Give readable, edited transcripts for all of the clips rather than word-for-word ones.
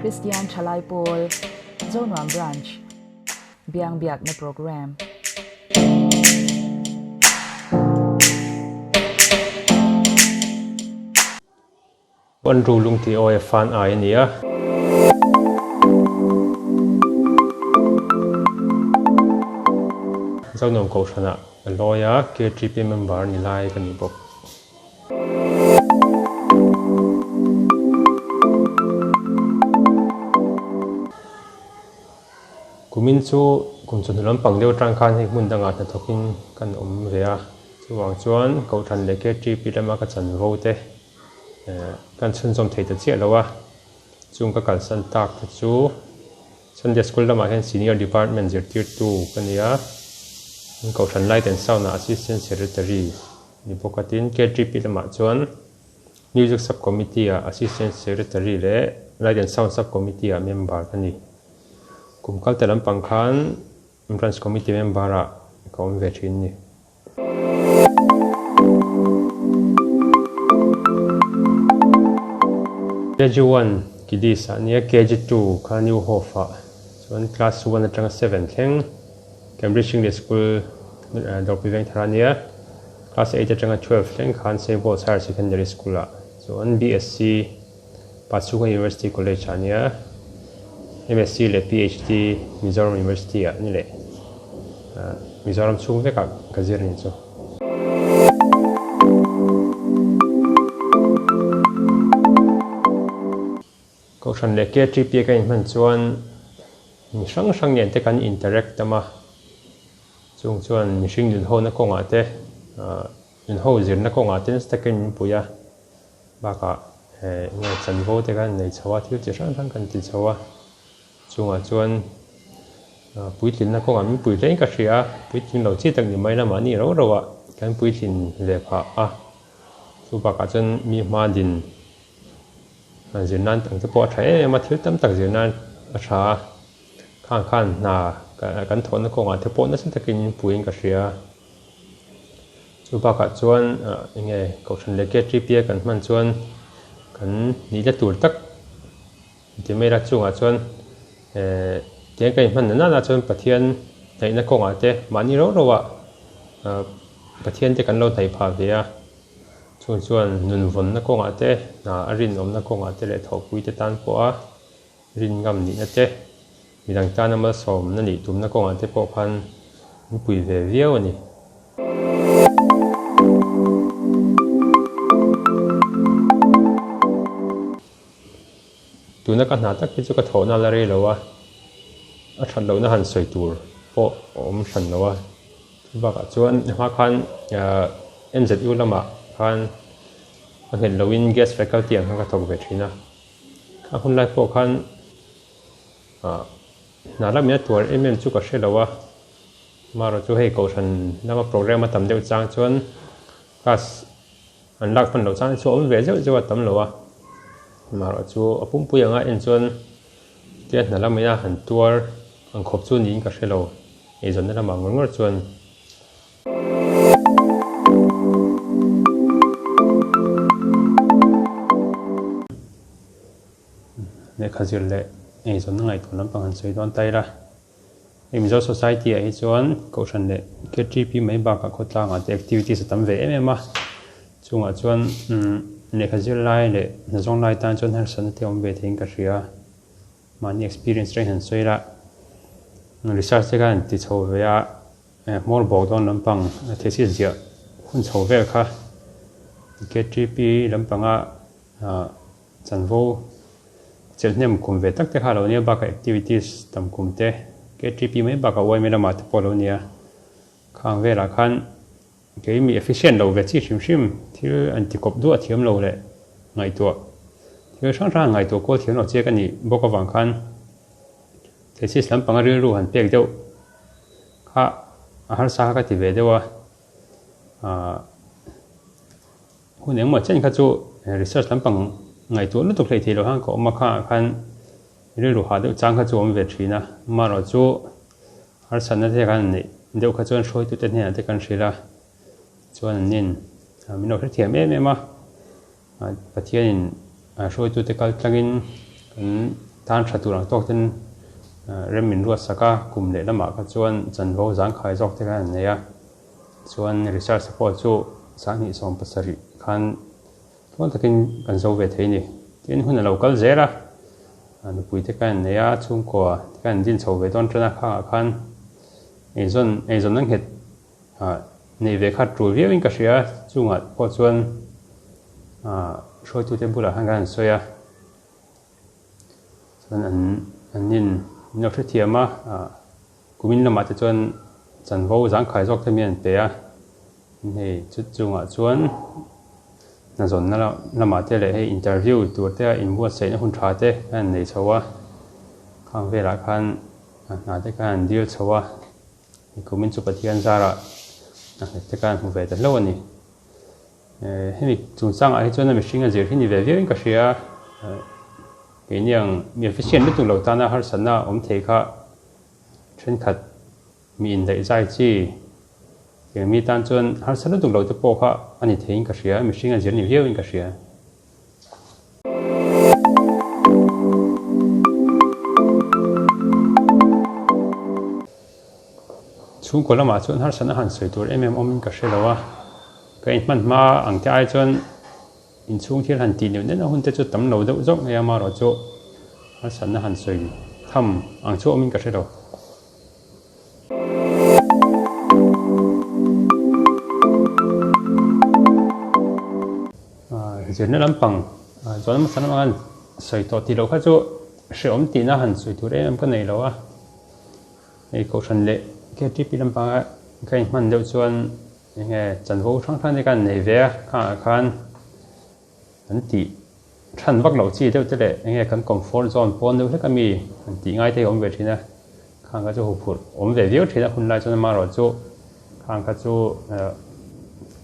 Kristian Thalai Pawl, Zonuam Branch, Biang Biakna Programme. Andrew Lungti awi a fan ai a ni a. Zonuam Kohhranah a lawi a, KTP member ni lai ka ni bawk. Kumin chu kum chawhnu lampang deuh atang khan hei hmun dangah hnathawkin kan awm ve a, chuvang chuan Kohhran leh KTP lama ka chanvo te Kan chhunzawm thei ta chiah lo a, chung ka kalsan tak te chu Sunday School lamah hian Senior Department zirtirtu ka ni a, an Kohhran Light and Sound ah Assistant Secretary ni bawk a, tin KTP lamah chuan Music Sub Committee ah Assistant Secretary leh Light and Sound Sub Committee ah member ka ni. Kum kal ta lampang khan Branch Committee member ah ka awm ve thin ni. KG1 Kiddies ah nia KG2 kha New Hope ah chuan class 1 atanga 7 thleng Cambridge English School Dawrpui Vengthar ah nia class 8 atanga 12 thleng khan St Paul's Higher Secondary School ah chuan BSc Pachhunga University College ah nia MSc leh PhD Mizoram University ah ni leh Mizoram chhung vekah ka zir a ni chu. Kohhran leh KTP a ka inhman chuan mi hrang hrang nen te kan interact tam a, chung chuan mihring nunhona kawngah te nunho zirna kawngah te nasa takin min pui a. Bakah enge chanvo te khan nei chho a, thil chi hrang hrang kan ti chho a, chungah chuan puitlinna kawngah min pui hlein ka hria a, puitling lo chi tak ni mai lamah ni rau rau ah kan puitlin ve phah a, chu bakah chuan mi hma din zir nan ang te pawh a tha em em a, thil tam tak zir nan a tha a, khang khan hna kan thawhna kawngah te pawh nasa takin min puiin ka hria a. Chu bakah chuan eng nge Kohhran leh KTP a kan hman chuan kan nihna tur tak ti mai ila chungah chuan eh tiang kan inhman na nana chuan Pathian hnaihna kawngah te mahni rau rauah Pathian te kan lo hnaih phah ve a, chung chuan nun vawnna kawngah te hna a rinawmna kawngah te leh thawhpui te tan pawha rin ngam nihna te Midang tana malsawmna nih tumna kawngah te pawh khan min pui ve viau a ni. Tuna ka hna tak hi chu ka thawhna la rei lo a, a that lohna han sawi tur pawh a awm hran lo a. Chu bakah chuan hma khan MZU lamah khan a nghet loin guest faculty ang khan ka thawk ve thin a, a hun lai pawh khan Hna lam in a tuar em em chu ka hre lo a, marawh chu hei kohhran lama program a tam deuh chang chuan class an lak hman loh chang hi chu a awm ve zeuh zeuh a tam lo a, marawh chu a pumpui anga en chuan tia hna lam in a han tuar ang khawp chu niin ka hre lo, eizawnna lamah ngawr ngawr chuan. Lehkha zir leh eizawnna ngaihtuah lampang han sawi dawn ta ila, hei Mizo Society ah hi chuan Kohhran leh KTP mai bakah khawtlangah te activities a tam ve em em a, chungah chuan lehkha zir lai leh hna zawng lai tan chuan harsatna te awm ve theiin ka hria, mahni experience reng han sawi ila, research te khan han ti chho ve a, hmawr bawk dawn lampang thesis ziah hun chho vel kha KTP lampanga Chanvo chelhnem kum ve tak te kha a lo nia bakah activities tam kum te KTP mai bakah YMA lamah te pawh a lo nia. Khang velah khan kei mi efficient lo ve chi hrim hrim thil an ti kawp duah thiam lo leh ngaihtuah thil hrang hrang han ngaihtuah kual thiam lo chiak a nih bawk avang khan thesis lampanga rilru han pek deuh kha a harsa kha ka ti ve deuh a. Hun engmaw chen kha chu research lampang ngaihtuah lutuk hlei thei lo khan ka awm a, khangah khan rilru hah deuh chang kha chu a awm ve thin a, amaherawh chu harsatna te khan neih deuh kha chuan hruaitute hnenah te kan hrilh a, chuan an nin min lo hrethiam em em a, Pathianin hruaitute kal tlangin kan. Tan tha tur ang tawk ten rem min ruat sak a, kum leh lamah kha chuan chanvo zangkhai zawk te khan an nei a, chuan research pawh chu 2017 khan tluang takin kan zo ve thei a ni. Tin, hun a lo kal zel a, nupui te khan an nei a, chhungkua te khan an din chho ve dawn tan a, khangah khan eizawn eizawnna nghet nei ve kha tul viauin ka hria, chungah pawh chuan hruaitute bulah khan kan han sawi a. Chuan an an in min lo hrethiam a, ah kumin lamah te chuan chanvo zangkhai zawk te mi an pe a, hei chu chungah chuan hnazawnna lamah te leh hei interview tur te a inbuatsaihna hun tha te khan an nei chho a, khang velah khan hna te khan an dil chho a, kumin chu Pathian zarah hna nghet te khan an hmu ve ta hlauh a ni. Hemi chungchangah hi chuan a mihring a zir hi ni ve viauin ka hria. Keini ang mi efficient lutuk lo tana harsatna awm thei kha thenkhat mi indaihzai chi tiang mi tan chuan harsa lutuk lo te pawh kha a ni theiin ka hria, mihring a zir ni viauin ka hria. Chhungkaw lamah chuan harsatna han sawi tur em em awmin ka hre lo a, ka inhman hma ang te ai chuan inchhung thil han tih neuh neuhna hun te chu tam lo deuh zawk mai a, amaherawh chu harsatna han sawi tham ang chu awmin ka hre lo. Zirna lampang chuan hmasa lamah khan sawi tawh tih loh kha chu hrehawm tihna han sawi tur em em ka nei lo a. Hei kohhran leh KTP lampanga ka inhman deuh chuan enge chanvo hrang hrang te khan nei ve a, khangah khan an tih than vak loh chi deuh te leh enge kan comfort zone pawn deuh hlek ami an tih ngai te hi a awm ve thin a, khang kha chu huphurh awm ve viau thin a hun lai chuan amaherawh chu khang kha chu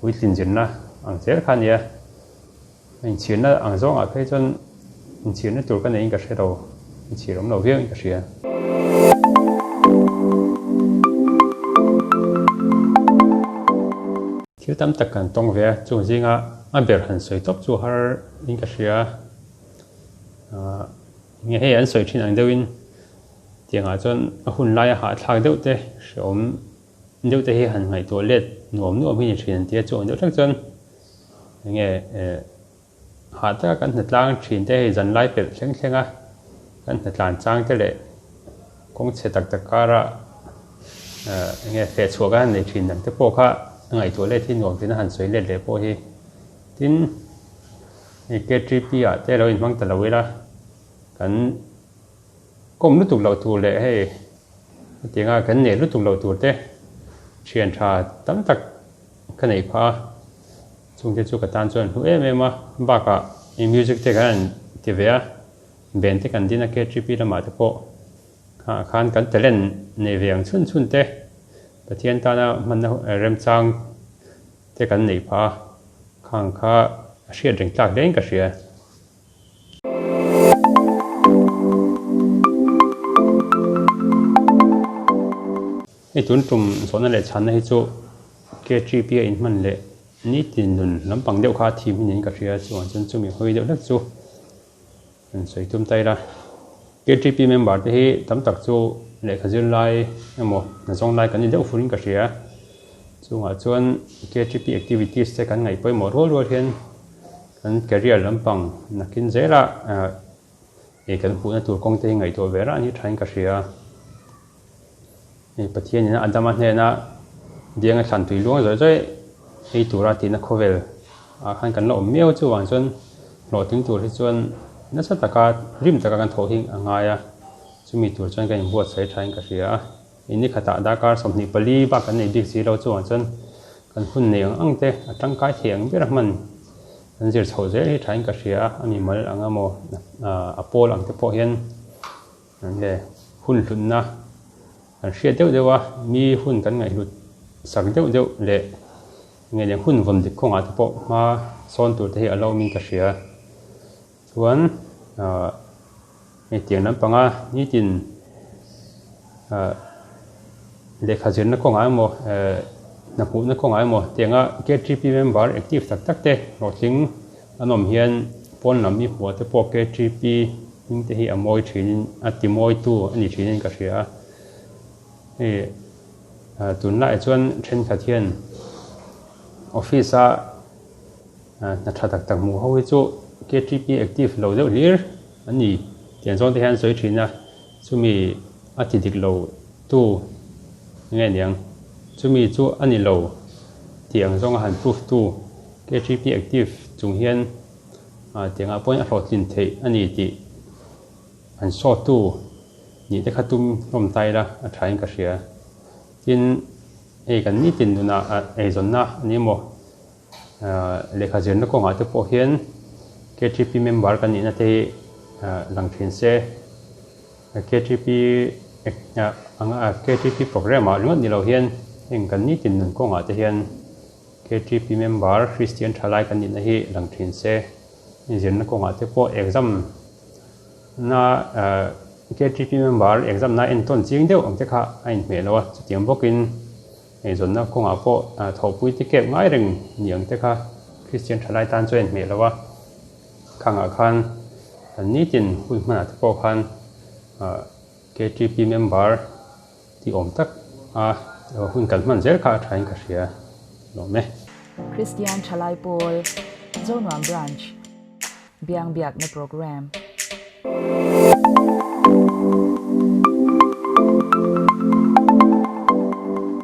puitlin zirna ang zel kha a nia, inchhirna ang zawngah phei chuan inchhirna tur ka neiin ka hre lo, inchhir awm lo viauin ka hria. Thil tam tak kan tawng ve a, chung zinga a ber han sawi tawp chu har in ka hria. Ahh enge hei an sawi thin ang deuhin tiangah chuan a hun laia hahthlak deuh te hrehawm deuh te hi han ngaihtuah let nuam nuam hi ni thin an ti a, chu ang deuh thleng chuan enge eh hah taka kan hnatlang thin te hei zanlai pelh thleng thleng a, kan hnatlan chang te leh kawng chhe tak tak kara eh enge feh chhuah kan han nei thin ang te pawh kha a ngaihtuah let hi nuam tina han sawi let leh pawh hi tin hei KTP ah te lo inhmang ta lo ila kan kawm lutuk loh tur leh hei hetianga kan nei lutuk loh tur te thian tha tam tak ka neih phah a. Chungte chu ka tan chuan hlu em em a, bakah i music te kan han ti ve a, band te kan din a KTP lamah te pawh khangah khan kan talent nei ve ang chhun chhun te Pathian tana hmanna remchang te kan neih phah a, khang kha a hriat reng tlak hlein ka hria. Hei tun tum zawhna leh chhanna hi chu KTP a inhman leh nitin nun lampang deuh kha a thim hi niin ka hria chuan chuan chumi hawi deuh hlek chu an sawi tum ta ila. KTP member te hi tam tak chu lehkha zir lai emaw hna zawng lai kan ni deuh furin ka hria. Chungah chuan KTP activities te kan ngaih pawimawh rual rual hian kan career lampang nakin zela ei kan hmuhna tur kawng te hi ngaihtuah ve rah ni thain ka hria. Hei Pathianin Adama hnena bianga thlan tui luang zawih zawih ei tura tihna khawvel ah khan kan la awm miau chuvang chuan hlawhtling tur hi chuan nasa taka rim taka kan thawh hi a ngai a, chumi tur chuan kan inbuatsaih thain ka hria a. Ini khatah darkar 24 bak kan nei bik si lo chuvang chuan kan hun nei ang ang te a tangkai thei ang ber a hman kan zir chhoh zel hi thain ka hria a, a mimal ang emaw a pawl ang te pawh hian Enge hun hlutna kan hriat deuh deuh a, mi hun kan ngaihhlut sak deuh deuh leh enge leh hun vawn dik kawngah te pawh hma sawn tur te hi a lo awmin ka hria. Chuan ahh hei tiang lampanga nitin ahh lehkha zirna kawngah emaw ehh hna hmuhna kawngah emaw tianga KTP member active tak tak te hlawhtling an awm hian pawn lam i hmuh ah te pawh KTP. hming te hi a mawi thinin a ti mawitu a ni thinin ka hria a. Hei tunlaiah chuan thenkhat hian office a hna tha tak tak hmuh ho hi chu KTP active lo deuh hlir an ni tih ang zawng te hian an sawi thin a, chumi a ti dik lo tu nge niang chumi chu a ni lo tih ang zawnga han proof tu KTP active chung hian tiangah pawhin a hlawhtlin theih a ni tih an sawtu nih te kha tum hlawm ta ila a thain ka hria. Tin, hei kan nitin nunah eizawnna a ni emaw lehkha zirna kawngah te pawh hian KTP member kan nihna te hi lang thin se. KTP KTP program ah ringawt ni lo hian heng kan nitin nun kawngah te hian KTP member Kristian thalai kan nihna hi lang thin se. Zirna kawngah te pawh exam na KTP member exam na entawn ching deuh ang te kha a inhmeh lo a, chutiang bawkin eizawnna kawngah pawh thawhpui te kep ngai reng ni ang te kha Kristian thalai tan chuan a inhmeh lo a, khangah khan kan nitin hun hmanah te pawh khan KTP member tih awm tak a hun kan hman zel kha a thain ka hria lawm e. Kristian Thalai Pawl, Zonuam Branch, Biang Biakna Programme.